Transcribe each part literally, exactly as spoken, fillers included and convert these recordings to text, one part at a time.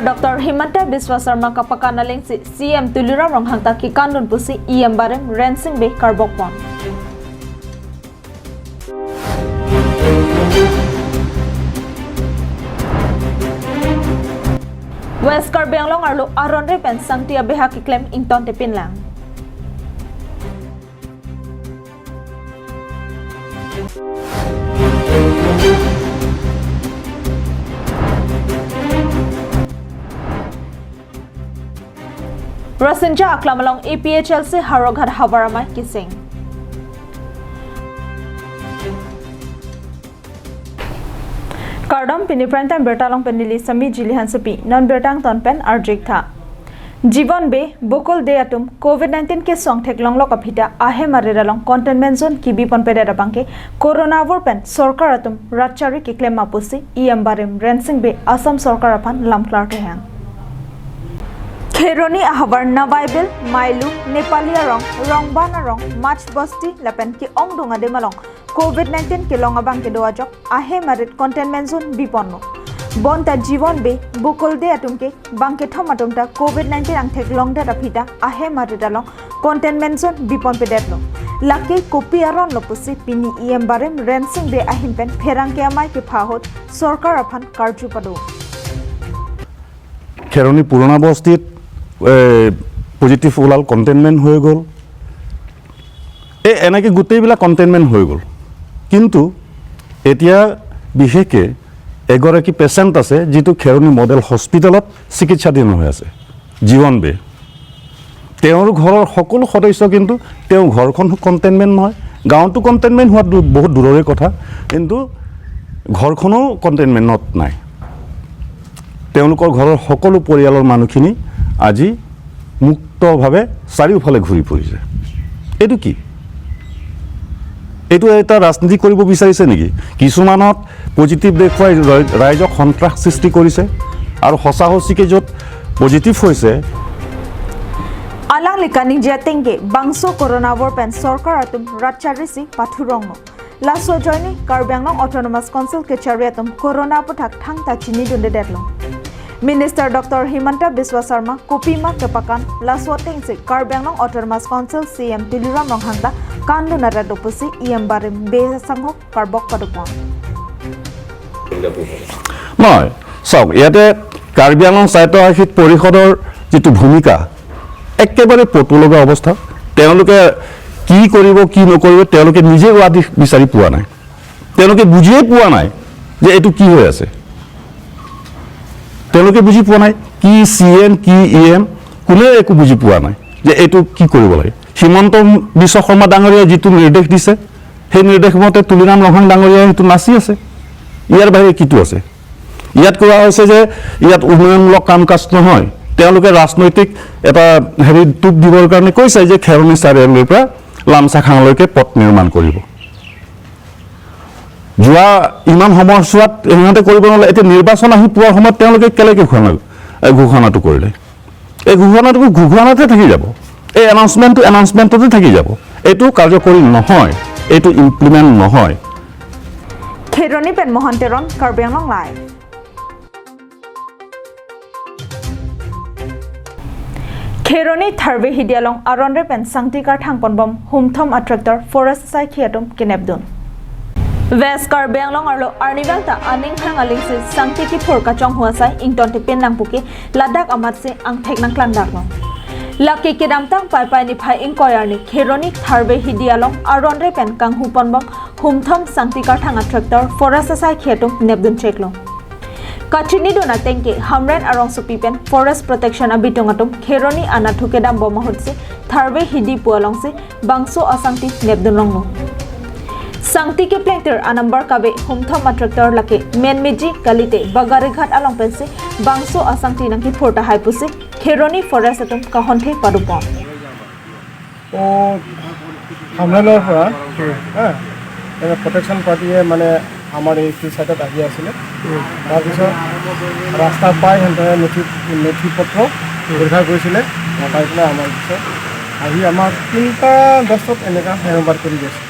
Doctor Himanta Biswa Sarma kapakan alingsi C M Tuliram Ronghang ta kekandun pusi E M barim Rensing Bey karbokpon. West Karbi Anglong arlo aron-re pen sangti abeha keklem ingtontepinlang. Rasinja aklam along A P H L C Howraghat havar amei keseng. Kardom, pini Prime Time birta along pen neli Sami Jili Hansepi, non birta angton pen arju-ik tha. Jiwon Bey, Bokul Dey atum Covid nineteen keso angthek longlok aphi ta ahem arit along containment zone kebiponpedet abangke Corona avur pen sorkar atum rat chari keklem ma pusi E M barim Rensing Bey Assam sorkar aphan lamklar kehang. Kheroni ahavar Nawaibil, Mailu, Nepali arong, Rongban arong, Mach Bosti lapen ke-ongdung adim along Covid nineteen kelong abangke do ajok ahem arit containment zone biponlo. Bonta Jiwon Bey, Bokul Dey atum ke bang kethom atum ta Covid nineteen angthek longdet aphi ta ahem arit along containment zone biponpedetlo. Lake kopi aron lo pusi pini E M barim Rensing Bey ahin pen pherangke amei kepha ahut sorkar aphan karju pado. Kheroni পুৰণা বস্তিত এ, পজিটিভ ওলাল, কণ্টেইনমেণ্ট হৈ গ'ল। এই এনেকৈ গোটেইবিলাক কণ্টেইনমেণ্ট হৈ গ'ল। কিন্তু এতিয়া বিশেষকৈ এগৰাকী পেচেণ্ট আছে, যিটো খেৰণি মডেল হস্পিটেলত চিকিৎসাধীন হৈ আছে, জীৱন বে। তেওঁৰ ঘৰৰ সকলো সদস্য, কিন্তু তেওঁ ঘৰখন কণ্টেইনমেণ্ট নহয়। গাঁৱতো কণ্টেইনমেণ্ট হোৱাত দূ- বহুত দূৰৰে কথা, কিন্তু ঘৰখনো কণ্টেইনমেণ্টত নাই। তেওঁলোকৰ ঘৰৰ সকলো পৰিয়ালৰ মানুহখিনি আজি মুক্তভাৱে চাৰিওফালে ঘূৰি ফুৰিছে। এইটো কি? এইটো এটা ৰাজনীতি কৰিব বিচাৰিছে নেকি? কিছুমানত পজিটিভ দেখুৱাই ৰাই- ৰাইজক সন্ত্ৰাস সৃষ্টি কৰিছে আৰু সঁচা সঁচিকে য'ত পজিটিভ হৈছে, Alangli kaningje atengke bangso Corona avur pen sorkar atum rat charisi pathuronglo. Laso ajoine Karbi Anglong Autonomous Council kechari atum Corona aputhak thangta chinidundedetlo. Minister Doctor Himanta Biswa Sarma kopima kepakan, laso atengsi Karbi Anglong Autonomous Council C M Tuliram Ronghang ta kandun arat do pusi E M barim Bey asangho karbok padopon. নহয়, চাওক, ইয়াতে কাৰ্বি আংলং স্বায়ত্তশাসিত পৰিষদৰ যিটো ভূমিকা, একেবাৰে পটু লগা অৱস্থা। তেওঁলোকে কি কৰিব, কি নকৰিব, তেওঁলোকে নিজে উৱাদিশ বিচাৰি পোৱা নাই। তেওঁলোকে বুজিয়ে পোৱা নাই যে এইটো কি হৈ আছে। তেওঁলোকে বুজি পোৱা নাই কি চি এম, কি ই এম, কোনেও একো বুজি পোৱা নাই যে এইটো কি কৰিব লাগে। হিমন্ত বিশ্ব শৰ্মা ডাঙৰীয়াই যিটো নিৰ্দেশ দিছে, সেই নিৰ্দেশ মতে তুলিৰাম ৰংহাং ডাঙৰীয়াই সেইটো নাচি আছে। ইয়াৰ বাহিৰে কিটো আছে? ইয়াত কোৱা হৈছে যে ইয়াত উন্নয়নমূলক কাম কাজ নহয়, তেওঁলোকে ৰাজনৈতিক এটা হেৰি টোপ দিবৰ কাৰণে কৈছে যে খেৰণি চাৰিআলিৰ পৰা লামচাখাংলৈকে পথ নিৰ্মাণ কৰিব। যোৱা ইমান সময়ছোৱাত সিহঁতে কৰিব নোৱাৰে। এতিয়া নিৰ্বাচন আহি পোৱাৰ সময়ত তেওঁলোকে কেলেকে ঘোষণা, এই ঘোষণাটো কৰিলে? এই ঘোষণাটো ঘোষণাতে থাকি যাব, এই এনাউন্সমেণ্টটো এনাউন্সমেণ্টতে থাকি যাব। এইটো কাৰ্যকৰী নহয়, এইটো ইমপ্লিমেণ্ট নহয়। Kheroni pen Mohan Teron, Karbi Anglong Live. Kheroni Tharve Hidi along aron-re pen sangti karthang ponbom humthom a tractor forest asaikhi atum kenepdun. West Karbi Anglong arlo arnivang ta aning hang alingsi sangti kiphur kachonghu asai ingtontepin nangpuke ladak amatsi angthek nangklangdaklo. Lake kedamtang Paipai niphai ingkoi arni Kheroni Tharve Hidi along aron-re pen kanghu ponbom humthom sangti karthang a tractor forest asaikhi atum nepdun cheklo. Kachinidun atengke Hamren arongsopi pen Forest Protection abitung atum Kheroni anatthu kedambom ahutsi Tharve Hidi pu alongsi bangso asangti nepdun longlo. Sangti keplengtir anumber kave humthom a tractor lake Menmeji kalite Bagarighat along pensi bangso asangti nangkiphur tahai pusi Kheroni Forest atum kahonthe padopon. ও হামলানৰ পৰা হা, এনে প্ৰটেকশ্যন পাৰ্টিয়ে মানে আমাৰ এইটো ছাইডত আহি আছিলে। তাৰপিছত ৰাস্তা পাই সিহঁতে নথি নথি পত্ৰ পৰীক্ষা কৰিছিলে, নাপাই পেলাই আমাৰ পিছত আহি আমাক তিনিটা দহত এনেকুৱা হেৰম্বাৰ কৰি গৈছে।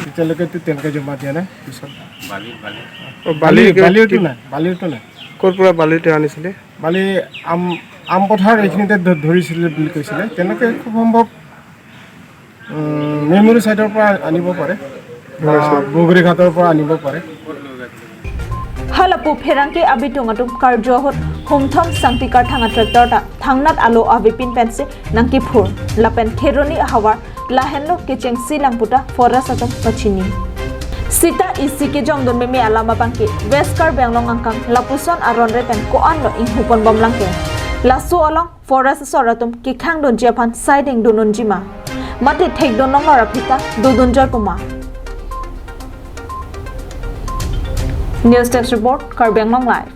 এতিয়ালৈকেতো তেনেকৈ জমা দিয়া নাই। পিছত অ, বালি বালিৰটো নাই, বালিৰটো নাই। ক'ৰ পৰা বালিটো আনিছিলে? বালি আম, আম পথাৰ এইখিনিতে ধ-, ধৰিছিলে বুলি কৈছিলে। তেনেকে খুব সম্ভৱ, উম, মেমৰি চাইডৰ পৰা আনিব পাৰে বা বগৰীঘাটৰ পৰা আনিব পাৰে। Halapu pherangke abitung atum karju ahut humthom sangti karthang a-tractor ta thangnat alo avepin pensi nangkephur lapen Kheroni ahavar lahenlo kechengsi lang puta forest atum pachini. Sita isi kejongdun meme alam abangke West Karbi Anglong angkang lapuson aron re pen ko-anlo inghupon bomlang ke. Laso along forest asor atum kekhangdunji aphan siding dun unjima, mate thekdun longlor aphi ta dodunjoi puma. News Desk Report, Karbi Anglong Live.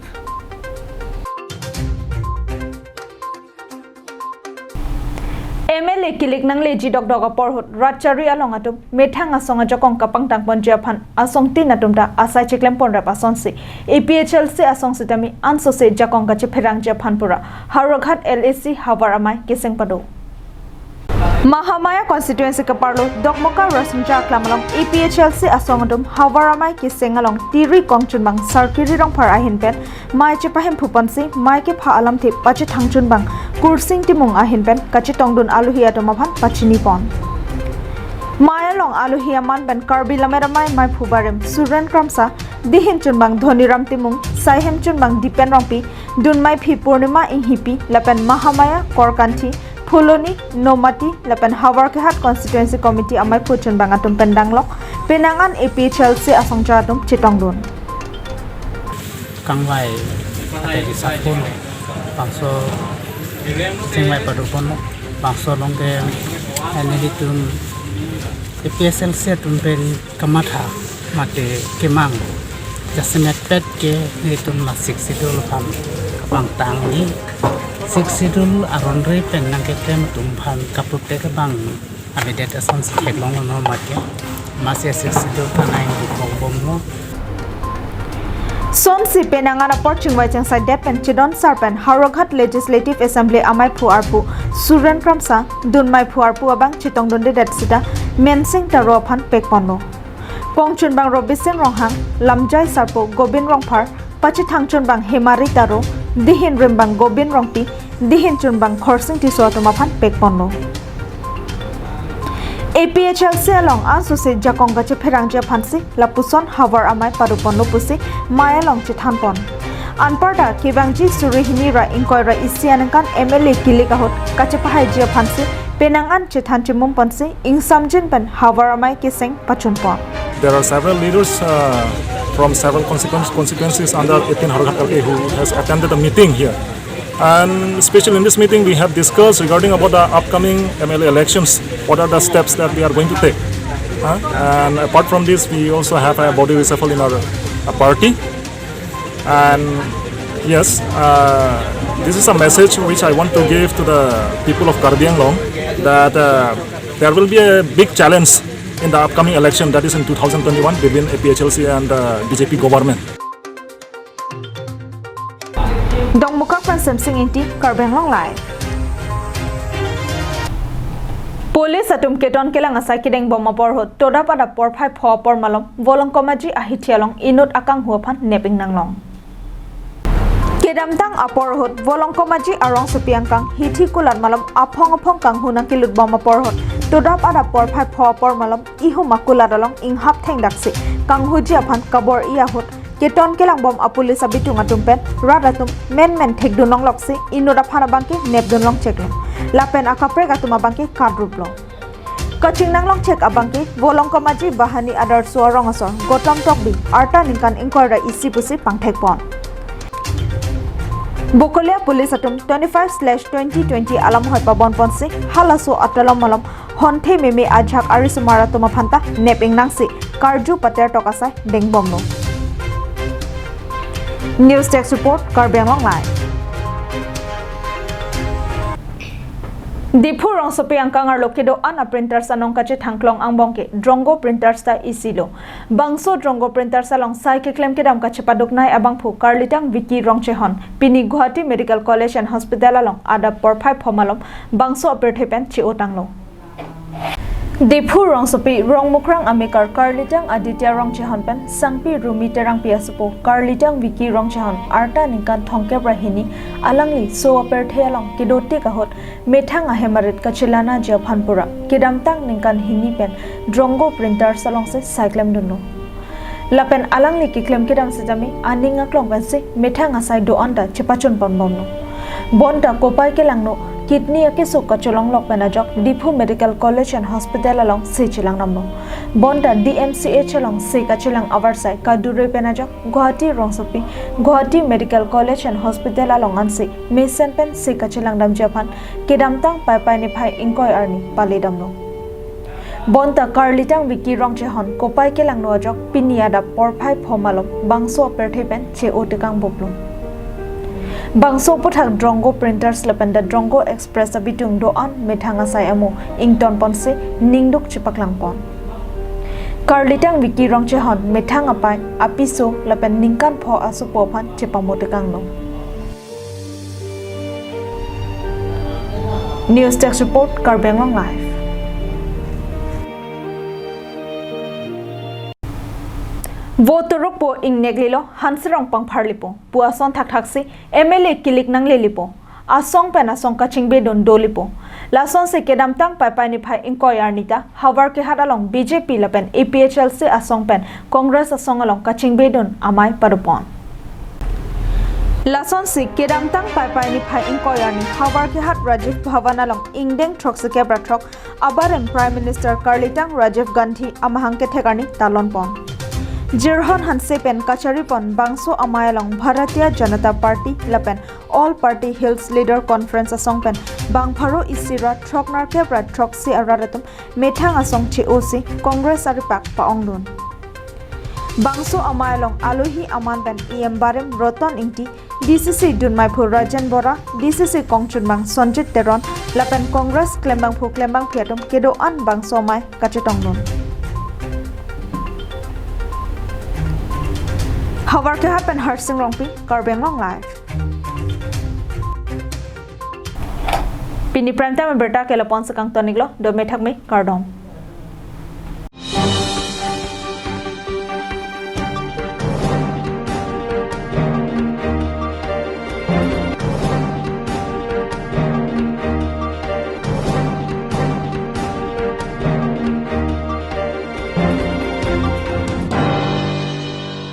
M L A kilik nangleji dokdok apor ahut rat chari along atum methang asong ajakong kapangtang ponji aphan asong tin atum ta asai chiklem ponrap asonsi A P H L C asong sitame ansose jakong kachepherangji aphan pura Howraghat L A C havar amei keseng pado. Mahamaya constituency kaparlo Dokmoka Rosingja aklam along A P H L C asong atum havar amei keseng along tiri kongchunbang Sarkiri Rongphar ahin pen mei chepahemphu ponsi mei kepha alamthe pachethangchunbang Kursing Timung ahin pen kachetongdun alohi atum aphan pachini pon. Mei along alohi aman pen Karbi Lammet Amei meiphu barim Suren Kramsa, dihin chunbang Dhoniram Timung, saihem chunbang Dipen Rongpi, dunmeiphi Purnima Inghipi lapen Mahamaya, Korkanthi, Phuloni, Nomati lapen Howraghat Constituency Committee ameiphu chunbang atum pen danglok penang an A P H L C asongja atum chetongdun. Kangvai ate kisapun bangso chingvai padu ponlo, bangso along ke nelitum A P H L C atum pen kamatha mate kemang jasemet pet ke nelitum la Sixth Schedule aphan kapangtang ni, Sixth Schedule aron re pen nangkeklem atum aphan kaprotect abang avedet asonsi theklonglo, no mate masi Sixth Schedule kanai dukok bomlo. Sonsi penang an apor chingvai chingsai det pen chedon sar pen Howraghat Legislative Assembly ameiphu arpu Suren Kramsa, dunmeiphu arpu abang chetongdundedet sita Mensing Taro aphan pekponlo. Kongchunbang Robising Ronghang, lamjai sarpo Gobin Rongphar, pachethangchunbang Hemari Taro, dihin rimbang Gobin Rongpi, dihin chunbang Khorsing Tisso atum aphan pekponlo. A P H L C along ansose jakong kachepherangji aphansi lapuson havar amei padoponlo pusi mei along chethanpon. Anparta kevangji suri hini ra ingkoi ra isi aningkan M L A kilik ahut kachepahaiji aphansi penang an chethan chemum ponsi ingsamjin pen havar amei keseng pachunpon. There are several leaders, uh, from several consequence-, constituencies under eighteen Howraghat L A who has attended a meeting here. And especially in this meeting, we have discussed regarding about the upcoming M L A elections, what are the steps that we are going to take. Huh? And apart from this, we also have a body reshuffle in our, uh, party. And yes, uh, this is a message which I want to give to the people of Karbi Anglong that, uh, there will be a big challenge in the upcoming election, that is in two thousand twenty-one, between A P H L C and the B J P government. Dongmukak pen Semsing Ingti, Karbi Anglong Live. Police atum keton kelang asai kedeng bom apor ahut todap adap porphai pho apor malom Volongkom Aji ahithi along inut akanghu aphan nep ingnanglong. Kedamtang apor ahut Volongkom Aji arongsopi angkang hithi kulat malom aphong aphong kanghu nangkelut bom apor ahut todap adap porphai pho apor malom ihum akulat along inghap thengdaksi kanghuji aphan kabor-i ahut keton kelang bom apolice abitung atum pen rat atum menmen thekdun longloksi inut aphan abangke nepdun longcheklo. Lapen akaprek atum abangke kadruplo. Kachingnang longchek abangke Volongkom Aji Bahani Adarsho arong asor Gotom Tokbi, arta ningkan ingkoi ra isi pusi pangthekpon. Bokolia police atum twenty-five slash twenty twenty alam hoi pabonponsi halaso atalom malom honthe meme ajak arisomar atum aphanta nep ingnangsi karju pater tok asai dengbomlo. News Desk Report, Karbi Anglong Live. Diphu rongsopi angkang arlo kedo-an a printers anong kachethangklong angbong ke Drongo Printers ta isilo. Bangso Drongo Printers along sai keklem kedam kachepaduknei abangphu Karlitang Vicky Rongchehon pini Guwahati Medical College and Hospital along adap porphai pho malom bangso apirthe pen che-otanglo. Diphu rongsopi Rongmukrang amekar Karlitang Aditya Rongchehon pen Sangpi Rumi Terangpi asopo Karlitang Vicky Rongchehon arta ningkan thomkep ra hini alangli so apirthe along kedotik ahut methang ahemarit kachelanaji aphan pura kedamtang ningkan hini pen Drongo Printers alongsi saiklem dunlo. Lapen alangli keklem kedam sitame aning aklong pensi methang asai do-an ta chepachun ponbomlo. Bonta kopai kelangno kidney akesuk kacholonglok pen ajok Diphu Medical College and Hospital along se chelang damlo. Bonta D M C H along se kachelang avarsai kadure pen ajok Guwahati rongsopi Guwahati Medical College and Hospital along ansi mesen pen se kachelang damji aphan kedamtang Paipai niphai ingkoi arni pale damlo. Bonta Karlitang Vicky Rongchehon kopai kelangno ajok pini adap porphai pho malom bangso apirthe pen che-o tekang boplo. Bangso aphuthak Drongo Printers lapen The Drongo Express abitung do-an methang asai amo ington ponsi ningduk chepaklang pon. Karlitang Vicky Rongchehon methang apai apiso lapen ningkan pho asopo aphan chepamo tekanglo. News Desk Report, Karbi Anglong Live. Vote turuk po ingnek lilo, Hanserong pangphar lipo, pu ason thakthaksi M L A kilik nangle lipo, asong pen asong kachingbe dun do lipo. Lasonsi kedamtang Paipai niphai ingkoi arni ta Howraghat along B J P lapen A P H L C asong pen Congress asong along kachingbe dun amei padopon. Lasonsi kedamtang Paipai niphai ingkoi arni Howraghat Rajiv Bhavan along ingdeng throksikep ra throk abarim Prime Minister Karlitang Rajiv Gandhi amahang kethek arni talon pon. Jirhon Hanse pen kachari pon bangso amei along Bharatiya Janata Party lapen All Party Hills Leader Conference asong pen bang pharo isi ra throknerkep ra throksi arat atum methang asong che-o si Congress aripak pa-ong dun. Bangso amei along alohi aman pen E M barim Roton Ingti, D C C dunmeiphu Rajen Bora, D C C kongchunbang Sonjit Teron, lapen Congress klembangphu klembangphi atum kedo-an bangso amei kachetong dun. Howraghat pen Harsing Rongpi, Karbi Anglong Live. Pini Prime Time abirta ke lapu-an si kangton iklo, do methak me, kardom.